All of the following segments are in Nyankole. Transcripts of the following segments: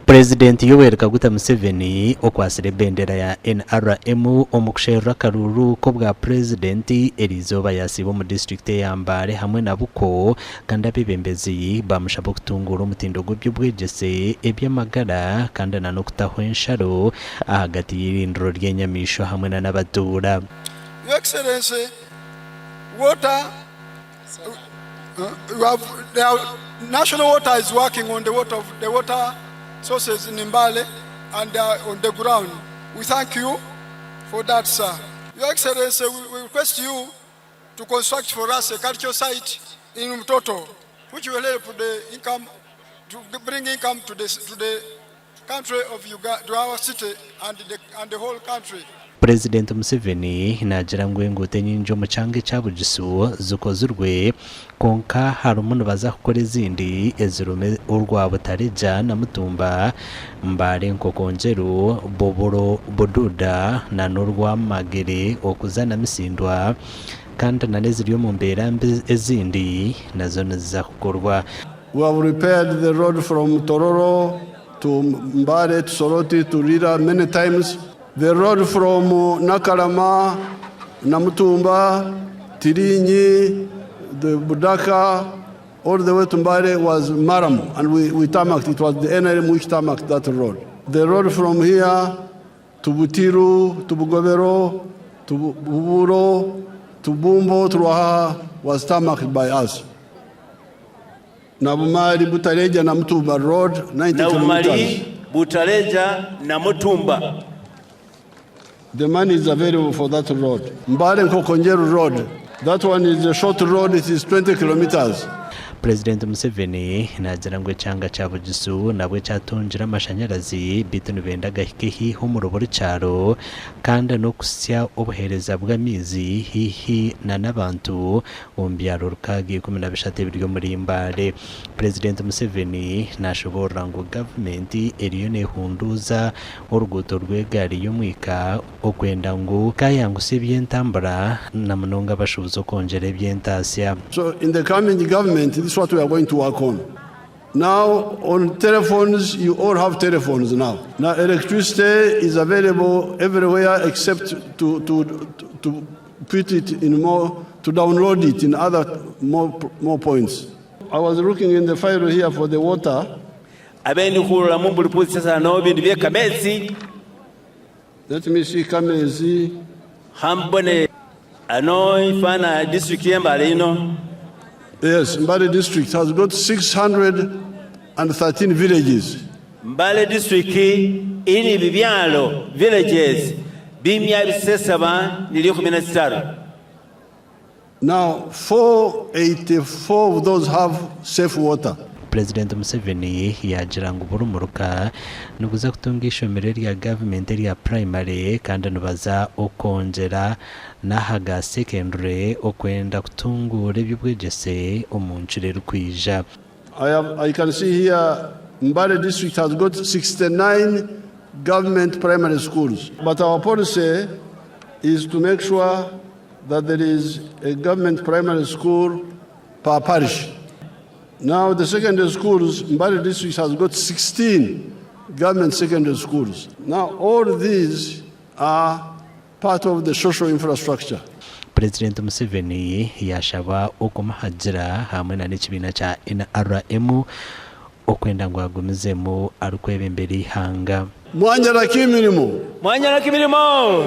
Purezidenti Yoweri Kaguta Museveni okwatsire ebendera ya NRM omu kusherura akaruuru k'obwa Purezidenti eriizooba yasiiba omu disiturikiti eya Mbale hamwe na Bukwo kandi abeebembezi baamushaba okutunguura omutindo gw'eby'obwegyese, eby'amagara kandi na n'okutaho ensharo ahagati y'eirindiro ry'enyamaishwa hamwe na n'abatuura. Your Excellency, water, you have, the National Water is working on the water, of, the water sources in Mbale and on the ground. We thank you for that, sir. Your Excellency, we request you to construct for us a cultural site in Mtoto, which will help the income, to bring income to the country of Uganda, to our city and the whole country. Purezidenti Museveni naagira ngu enguuto enyingi omu kyanga ekya Bugisu zikozirwe kwonka harimu nibaza kukora ezindi ezirimu orwa Butaregya na Mutumba, Mbale Nkokonjeru, Boboro Bududa na n'orwa Magere okuza Namisindwa kandi na n'eziri omu mbeera mbi ezindi nazo niziza kukorwa. We have repaired the road from Tororo to Mbale to Soroti to Lira many times. The road from Nakalama, Namutumba, Tirinyi, the Budaka, all the way to Mbale was murram, and we tarmacked. It was the NRM which tarmacked that road. The road from here to Butiru, to Bugobero, to Buburo, to Bumbo, to Ruaha was tarmacked by us. Nabumali, Butaleja, Namutumba Road, 90 kilometers. Nabumali, Butaleja, Namutumba. The money is available for that road. Mbale Nkokonjeru Road. That one is a short road, it is 20 kilometers. Purezidenti Museveni naagira ngu ekyanga kya Bugisu nabwo kyatungire amashanyarazi beitu nibenda gahike haihi omuri buri kyaro kandi n'okuhitsya obuheereza bw'amaizi haihi n'abantu omu byaro 613 ebiri omuri Mbale. Purezidenti Museveni nashoboorora ngu gavumenti eriyo neehunduuza oruguuto rw'egaari y'omwika okwenda ngu kayangusa eby'entambura na munonga abashuubuzi okwongyera eby'entaasya. So in the coming government, this is what we are going to work on. Now, on telephones, you all have telephones now. Now, electricity is available everywhere except to put it in more, to download it in other more points. I was looking in the file here for the water. Abendi khurura buli pusi no bindu bye kametsi. Let me see Kamezi. Khambone ano ifana district ye Mbale ino. Yes, Mbale district has got 613 villages. Mbale district ili bibyalo villages 613. Now, 484 of those have safe water. Purezidenti Museveni yaagira ngu buri muruka niguza kutunga ishomero erya gavumenti erya purayimare kandi nibaza okwongyera n'aha ga sekendure okwenda kutunguura eby'obwegyese omu ncuro erikwija. I can see here Mbale district has got 69 government primary schools. But our policy is to make sure that there is a government primary school per parish. Now the secondary schools, Mbale district has got 16 government secondary schools. Now all these are part of the social infrastructure. Purezidenti Museveni yashaba okumuhagira hamwe na n'ekibiina kya NRM okwenda ngu agumizemu arikwebembera eihanga. Mwanyarako emirimo. Mwanyarako emirimo.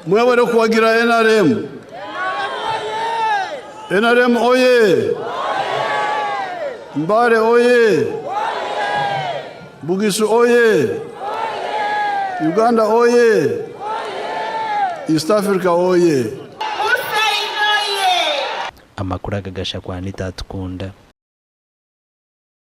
Mwebale kuwagira NRM. NRM oye! Mbale oye! Bugisu oye! Uganda oye! East Africa oye! Amakuru aga gashakwa Anita Atukunda.